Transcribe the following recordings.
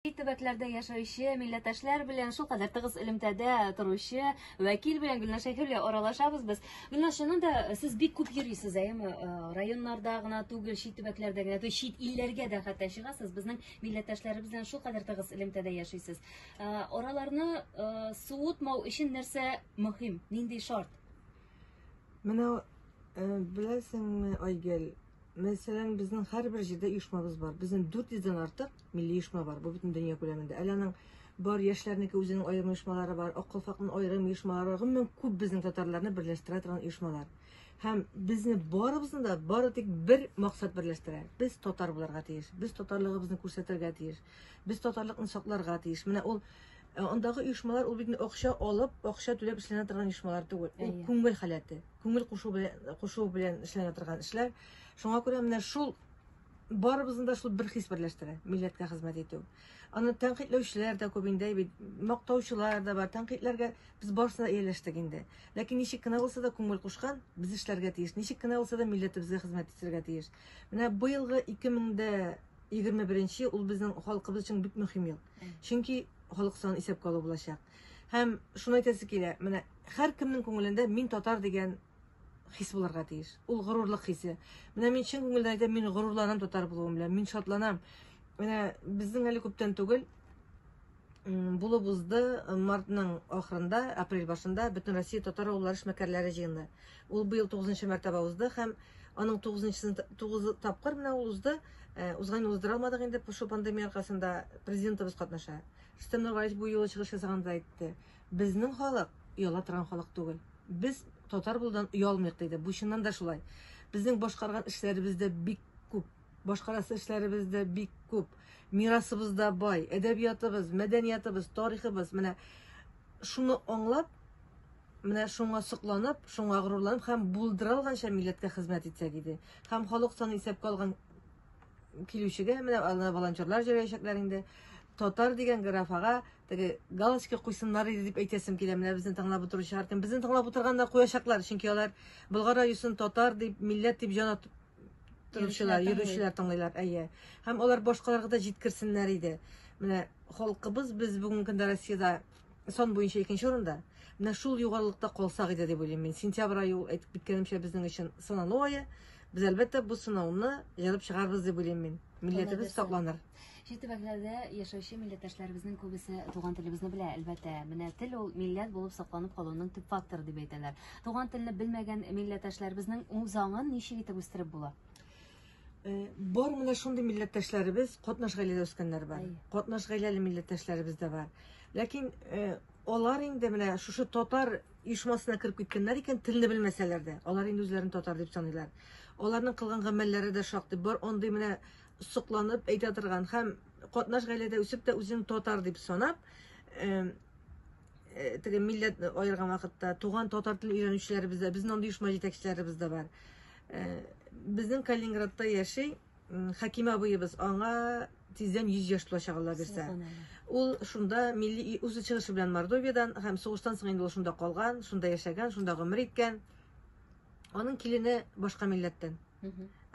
Чит төбәкләрдә яшәүче милләттәшләр белән шулкадәр тыгыз элемтәдә торучы вәкил белән Гөлназ Шәйхуллина аралашабыз без. Гөлназ, чыннан да сез бик күп йөрисез, әйеме? Районнарда гына түгел, чит төбәкләрдә генә түгел, чит илләргә дә хәтта чыгасыз. Безнең милләттәшләребез белән шулкадәр тыгыз элемтәдә яшисез. Араларны суытмау өчен нәрсә мөһим? Нинди шарт? Менә беләсеңме, Айгөл, Мәсәлән, безнең һәрбер җирдә оешмабыз бар. Безнең 400 дән артык милли оешма бар. Бу бөтен дөнья күләмендә. Әле аның бар яшьләрнеке үзенең аерым оешмалары бар, Ак калфакның аерым оешмалары бар. Гомумән, күп безнең татарларны берләштерә торган оешмалар. Һәм безне барыбызны да бары тик бер максат берләштерә. Без татар булырга тиеш. Без татарлыгыбызны күрсәтергә тиеш. Без татарлыкны сакларга тиеш. Менә ул э, андагы оешмалар ул бит акча алып, акча түләп эшләнә торган оешмалар түгел. Ул күңел халәте. Күңел кушу белән кушу белән эшләнә торган эшләр. Шуңа күрә менә шул барыбызны да шул бер хис берләштерә, милләткә хезмәт итү. Аны тәнкыйтьләүчеләр дә күп инде бит, мактаучылар да бар. Тәнкыйтьләргә без барысына да ияләштек инде. Ләкин ничек кенә булса да күңел кушкан, без эшләргә тиеш. Ничек кенә булса да милләтебезгә хезмәт итәргә тиеш. Менә быелгы 2021 ел ул безнең халкыбыз өчен бик мөһим ел. Чөнки халык санын исәпкә алу булачак. Һәм шуны әйтәсе килә, менә һәркемнең күңелендә мин татар дигән хис булырга тиеш. Ул горурлык хисе. Менә мин чын күңелдән әйтәм, мин горурланам татар булуым белән, мин шатланам. Менә безнең әле күптән түгел булып узды мартның ахырында, апрель башында Бөтен Россия татар авыллары эшмәкәрләре җыены. Ул быел 9 мәртәбә узды һәм аның 9-нчысын 9 тапкыр менә ул узды. Э, узган ел уздыра алмадык инде шул пандемия аркасында президентыбыз катнаша. Рөстәм Нургалиевич бу юлы чыгыш ясаганда әйтте. Безнең халык ояла торган халык түгел. Без татар булудан оялмыйк, диде. Бу чыннан да шулай. Безнең башкарган эшләребез дә бик күп. Башкарасы эшләребез дә бик күп. Мирасыбыз да бай, әдәбиятыбыз, мәдәниятыбыз, тарихыбыз. Менә шуны аңлап, менә шуңа сокланып, шуңа горурланып һәм булдыра алганча милләткә хезмәт итсәк иде. Һәм халык санын исәпкә алган килүчегә менә аны волонтерлар җибәрәчәкләр инде. Татар дигән графага теге галочка куйсыннар иде дип әйтәсем килә. Менә безне тыңлап утыручы һәркем безне тыңлап утырганнар куячаклар, чөнки алар Болгар радиосын татар дип, милләт дип җан атып торучылар, йөрүчеләр тыңлыйлар. Әйе. Һәм алар башкаларга да җиткерсеннәр иде. Менә халкыбыз без бүгенге көндә Россиядә сан буенча икенче урында. Менә шул югарылыкта калсак иде дип уйлыйм мин. Сентябрь ае ул әйтеп киткәнемчә безнең өчен сыналу ае. Без әлбәттә бу сынауны җырып чыгарбыз дип уйлыйм мин. Милләтебез сакланыр. Чит төбәкләрдә яшәүче милләттәшләребезнең күбесе туган телебезне белә, әлбәттә. Менә тел ул милләт булып сакланып калуның төп факторы дип әйтәләр. Туган телне белмәгән милләттәшләребезнең үзаңын ничек итеп үстереп була? Э, бар менә шундый милләттәшләребез, катнаш гаиләдә үскәннәр бар. Катнаш гаиләле милләттәшләребез дә бар. Ләкин э, алар инде менә шушы татар оешмасына кереп киткәннәр икән, телне белмәсәләр дә, алар инде үзләрен татар дип саныйлар. Аларның кылган гамәлләре дә шактый бар. Андый менә сокланып әйтә торган һәм катнаш гаиләдә үсеп тә үзен татар дип санап, э, теге милләт аерган вакытта туган татар телен өйрәнүчеләребез дә, безнең андый оешма җитәкчеләребез дә бар. Э, безнең Калининградта яши Хәким абыебыз, аңа тиздән 100 яшь тулачак, Алла бирсә. Ул шунда милли үзе чыгышы белән Мордовиядан һәм сугыштан соң инде ул шунда калган, шунда яшәгән, шунда гомер иткән. Аның килене башка милләттән.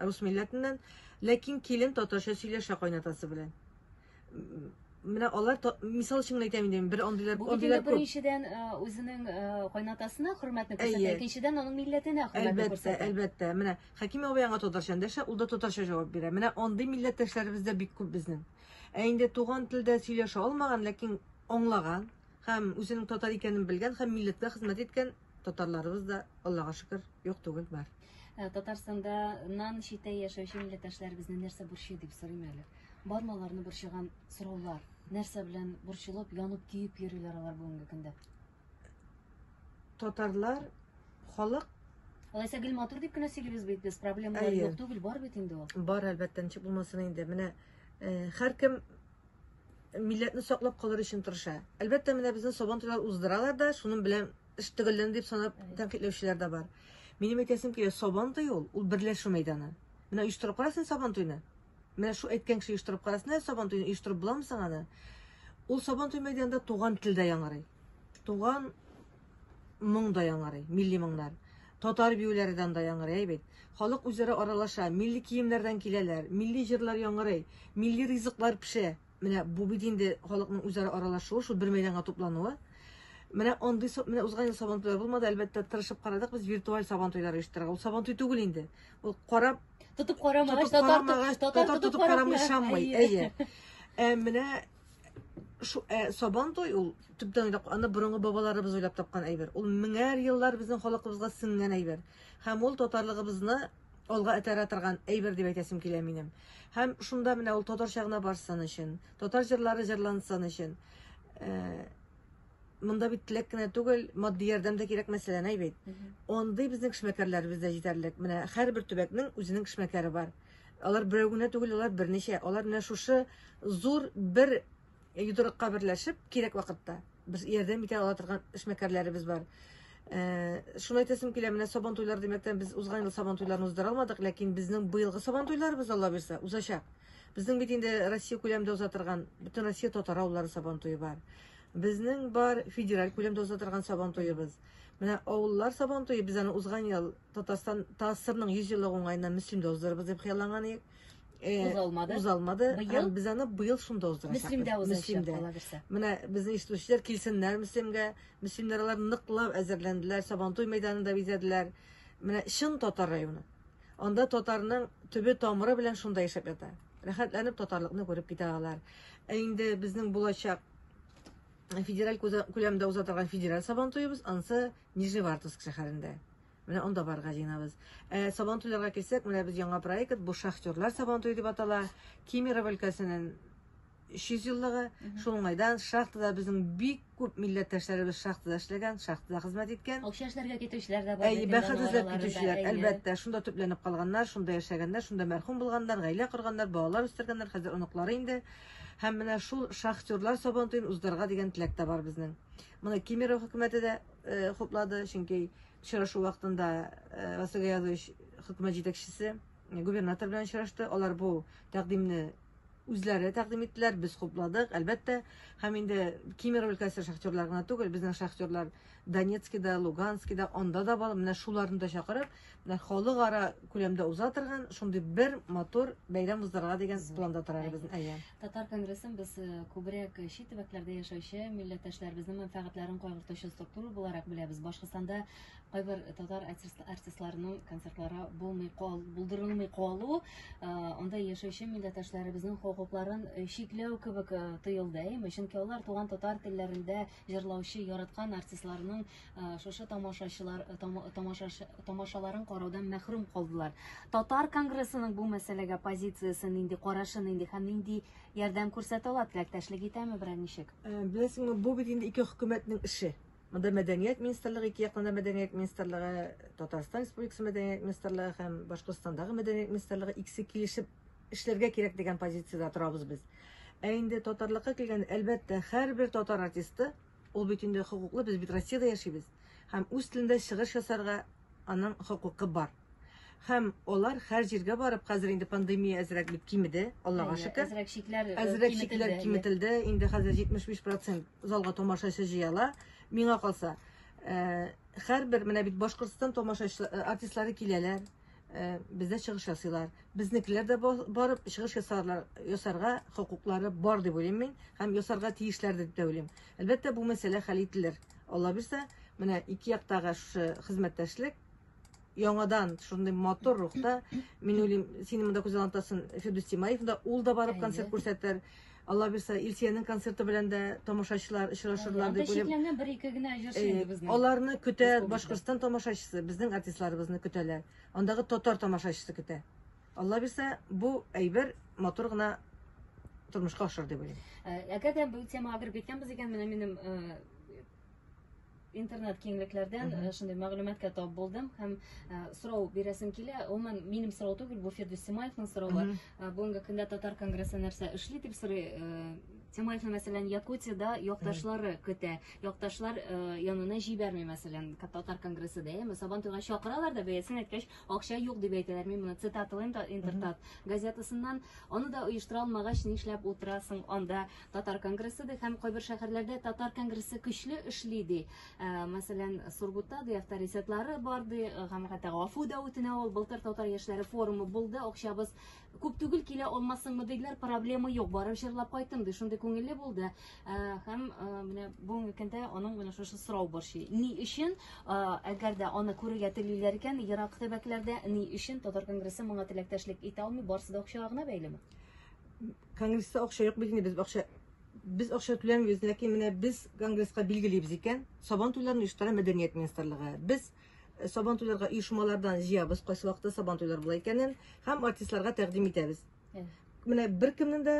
Рус милләтеннән, ләкин килен татарча сөйләшә кайнатасы белән. Менә алар, мисал өчен генә әйтәм инде, бер андыйлар, Бу бит инде беренчедән э, үзенең э, кайнатасына хөрмәтне күрсәтә, икенчедән аның милләтенә хөрмәтне Әлбәттә, күрсәтә. әлбәттә. Менә Хәким абый аңа татарча эндәшә, ул да татарча җавап бирә. Менә андый милләттәшләребез дә бик күп безнең. Ә инде туган телдә сөйләшә алмаган, ләкин аңлаган һәм үзенең татар икәнен белгән һәм милләткә хезмәт иткән татарларыбыз да, Аллага шөкер, юк түгел, бар. Э, Татарстаннан читтә яшәүче милләттәшләребезне нәрсә борчый дип сорыйм әле. Бармы аларны борчыган сораулар? Нәрсә белән борчылып, янып, көеп йөриләр алар бүгенге көндә? Татарлар халык Алайса гел матур дип кенә сөйлибез бит без, проблемалар Әйе. юк түгел, бар бит инде ул. Бар, әлбәттә, ничек булмасын инде. Менә э, һәркем милләтне саклап калыр өчен тырыша. Әлбәттә, менә безнең Сабан туйлар уздыралар да, шуның белән эш төгәлләнде дип санап тәнкыйтьләүчеләр дә бар. Минем әйтәсем килә, Сабан туе ул, ул берләшү мәйданы. Менә оештырып кара син Сабан туйны. Менә шул әйткән кеше оештырып карасын әле Сабан туен, оештырып буламы соң аны? Ул Сабан туй мәйданында туган тел дә яңгырый. Туган моң да яңгырый, милли моңнар. Татар биюләре дә анда яңгырый, әй бит. Халык үзара аралаша, милли киемнәрдән киләләр, милли җырлар яңгырый, милли ризыклар пешә. Менә бу бит инде халыкның үзара аралашуы, шул бер мәйданга туплануы. Менә андый менә узган ел сабан туйлар булмады, әлбәттә, тырышып карадык без виртуаль сабан туйлар оештырырга. Ул сабан туй түгел инде. Ул карап тотып карамагач, татар татар тотып карамый, ышанмый. Әйе. Ә менә шу сабан туй ул төптән уйлап, аны борынгы бабаларыбыз уйлап тапкан әйбер. Ул меңәр еллар безнең халкыбызга сеңгән әйбер. Һәм ул татарлыгыбызны алга этәрә торган әйбер дип әйтәсем килә минем. Һәм шунда менә ул татарча гына барсын өчен, татар җырлары җырлансын өчен, монда бит теләк кенә түгел, матди ярдәм дә кирәк мәсәлән, әй бит. Андый безнең эшмәкәрләребез дә җитәрлек. Менә һәрбер төбәкнең үзенең эшмәкәре бар. Алар берәү генә түгел, алар берничә. Алар менә шушы зур бер йодрыкка берләшеп, кирәк вакытта без ярдәм итә ала торган эшмәкәрләребез бар. Шуны әйтәсем килә, менә Сабан туйлары димәктән без узган ел Сабан туйларын уздыра алмадык, ләкин безнең быелгы Сабан туйларыбыз, Алла бирсә, узачак. Безнең бит инде Россия күләмендә уза торган бөтен Россия татар авыллары Сабан туе бар. Безнең бар федераль күләмдә уза торган Сабан туебыз. Менә авыллар Сабан туе, без аны узган ел Татарстан ТАССРның 100 еллыгы уңаеннан Мөслимдә уздырырбыз дип хыялланган идек. Уза алмады. Уза алмады. Быел? Һәм без аны быел шунда уздырачакбыз. Мөслимдә узачак, Мөслимдә. Алла бирсә. Менә безне ишетүчеләр килсеннәр Мөслимгә. Мөслимнәр алар ныклап әзерләнделәр, Сабантуй мәйданын да бизәделәр. Менә чын татар районы. Анда татарның төбе тамыры белән шунда яшәп ята. Рәхәтләнеп татарлыкны күреп китә алар. Ә инде безнең булачак федераль күләмдә уза торган федераль Сабан туебыз, анысы Нижневартовск шәһәрендә. Менә анда барырга җыенабыз. Ә Сабан туйларга килсәк, менә без яңа проект, бу Шахтерлар Сабан туе дип атала. Кемерово өлкәсенең 300 еллыгы. Шул уңайдан шахтада безнең бик күп милләттәшләребез шахтада эшләгән, шахтада хезмәт иткән. Акча эшләргә китүчеләр дә бар. Әйе, бәхет эзләп китүчеләр, әлбәттә, шунда төпләнеп калганнар, шунда яшәгәннәр, шунда мәрхүм булганнар, гаилә корганнар, балалар үстергәннәр, хәзер оныклары инде. Һәм менә шул шахтерлар Сабан туен уздырырга дигән теләк тә бар безнең. Моны Кемерово хөкүмәте дә хуплады, чөнки очрашу вакытында Василий Гаязович хөкүмәт җитәкчесе губернатор белән очрашты. Алар бу тәкъдимне үзләре тәкъдим иттеләр, без хупладык, әлбәттә. Һәм инде Кемерово өлкәсе шахтерлар гына түгел, безнең шахтерлар Донецкида, Луганскида, анда да бар. Менә шуларны да чакырып, менә халыкара күләмдә уза торган шундый бер матур бәйрәм уздырырга дигән планда тора безнең. Әйе. Татар конгрессын без күбрәк чит төбәкләрдә яшәүче милләттәшләребезнең мәнфәгатьләрен кайгыртучы структура буларак беләбез. Башкортстанда кайбер татар артистларының концертлары булмый кал, булдырылмый калу, анда яшәүче милләттәшләребезнең хокукларын чикләү кебек тоелды, әйеме? Чөнки алар туган татар телләрендә җырлаучы яраткан артистларының шушы тамашачылар тамашаларын караудан мәхрүм калдылар. Татар конгрессының бу мәсьәләгә позициясе нинди, карашы нинди һәм нинди ярдәм күрсәтә ала, теләктәшлек итәме берәр ничек? Беләсеңме, бу бит инде ике хөкүмәтнең эше. Монда мәдәният министрлыгы, ике яктан да мәдәният министрлыгы, Татарстан Республикасы мәдәният министрлыгы һәм Башкортстандагы мәдәният министрлыгы икесе килешеп эшләргә кирәк дигән позициядә торабыз без. Ә инде татарлыкка килгәндә, әлбәттә, һәрбер татар артисты, ул бит инде хокуклы, без бит Россиядә яшибез. Һәм үз телендә чыгыш ясарга аның хокукы бар. Һәм алар һәр җиргә барып, хәзер инде пандемия әзрәк бит кимеде, Аллага шөкер. Әзрәк чикләр әзрәк чикләр киметелде. Инде хәзер 75% залга тамашачы җыяла. Миңа калса, һәрбер менә бит Башкортстан тамашачы артистлары киләләр, бездә чыгыш ясыйлар. Безнекеләр дә барып чыгыш ясарлар, ясарга хокуклары бар дип уйлыйм мин һәм ясарга тиешләр дип тә уйлыйм. Әлбәттә, бу мәсьәлә хәл ителер. Алла бирсә, менә ике яктагы шушы хезмәттәшлек яңадан шундый матур рухта, мин уйлыйм, син монда күз алынтасын Фирдүс Тимаев да, ул да барып концерт күрсәтер. Алла бирсә, Илсиянең концерты белән дә тамашачылар очрашырлар дип уйлыйм. Анда чикләнгән бер-ике генә җырчы инде безнең. Аларны көтә Башкортстан тамашачысы, безнең артистларыбызны көтәләр. Андагы татар тамашачысы көтә. Алла бирсә, бу әйбер матур гына тормышка ашыр дип уйлыйм. Әгәр дә бу темага кереп киткәнбез икән, менә минем интернет киңлекләрдән шундый мәгълүматка тап булдым һәм сорау бирәсем килә. Гомумән, минем сорау түгел, бу Фирдүс Симаевның соравы. Бүгенге көндә Татар конгрессы нәрсә эшли дип сорый. Тямаевны, мәсәлән, Якутиядә якташлары көтә. Якташлар э, янына җибәрми, мәсәлән, Татар конгрессы да, әйеме? Сабантуйга чакыралар да, бәясен әйткәч, акча юк дип әйтәләр. Мин моны цитаталыйм да Интертат газетасыннан. Аны да оештыра алмагач, нишләп утырасың анда Татар конгрессы ди һәм кайбер шәһәрләрдә Татар конгрессы көчле эшли ди. Э, мәсәлән, Сургутта ди авторитетлары бар ди, э, һәм хәтта гафу да үтенә ул. Былтыр татар яшьләре форумы булды, акчабыз Күп түгел килә алмассыңмы диделәр, проблема юк, барып җырлап кайттым ди, шундый күңелле булды. Ә, һәм ә, менә бүгенге көндә аның менә шушы сорау борчый. Ни өчен, ә, әгәр дә аны күрергә телиләр икән, ерак төбәкләрдә ни өчен Татар конгрессы моңа теләктәшлек итә алмый, барысы да акчага гына бәйлеме? Конгресста акча юк бит инде, без акча без акча түләмибез, ләкин менә без конгресска билгелибез икән, Сабан туйларын оештыра мәдәният министрлыгы. Без Сабантуйларга оешмалардан җыябыз, кайсы вакытта сабантуйлар була икәнен һәм артистларга тәкъдим итәбез. Менә беркемнең дә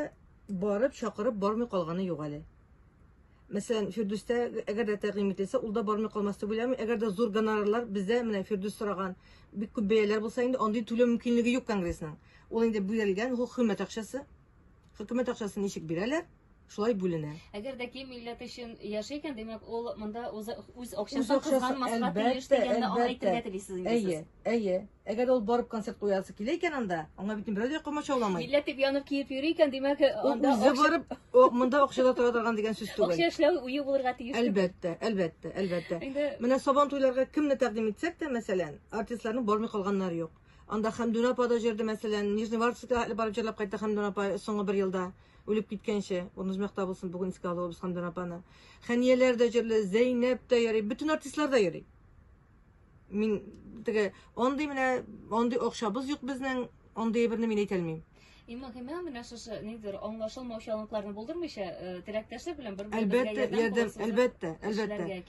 барып, чакырып бармый калганы юк әле. Мәсәлән, Фирдүстә әгәр дә тәкъдим ителсә, ул да бармый калмас дип уйламыйм. Әгәр дә зур гонорарлар бездә менә Фирдүс сораган бик күп бәяләр булса инде, андый түләү мөмкинлеге юк конгрессның. Ул инде бирелгән хөкүмәт акчасы. Хөкүмәт акчасын ничек бирәләр? Шулай бүленә. Әгәр дә кем милләт өчен яши икән, димәк, ул монда үз, үз акчасын кызганмаска тиеш дигәнне әйтергә телисез инде сез. Әйе, әйе. Әгәр ул барып концерт куясы килә икән анда, аңа бит берәү дә комачауламый. Милләт дип янып киеп йөри икән, димәк, анда үзе барып, монда акча да тора торган дигән сүз түгел. Акча эшләү уе булырга тиеш. Әлбәттә, әлбәттә, әлбәттә. Инде менә Сабан туйларга кемне тәкъдим итсәк тә, мәсәлән, артистларның бармый калганнары юк. Анда Хәмдүнә апа да җырды, мәсәлән, Нижневартовскка барып җырлап кайтты Хәмдүнә апа соңгы бер елда. Үлеп киткәнче, урыны оҗмахта булсын, бүген искә алуыбыз Хәмдүнә апаны. Хәнияләр дә җырлый, Зәйнәп тә йөри, бөтен артистлар да йөри. Мин теге андый менә андый акчабыз юк безнең, андый әйберне мин әйтә алмыйм. Иң мөһиме менә шушы ниндидер аңлашылмаучанлыкларны булдырмыйча, э, теләктәшлек белән бер-беребезгә Әлбәттә, ярдәм, әлбәттә, әлбәттә.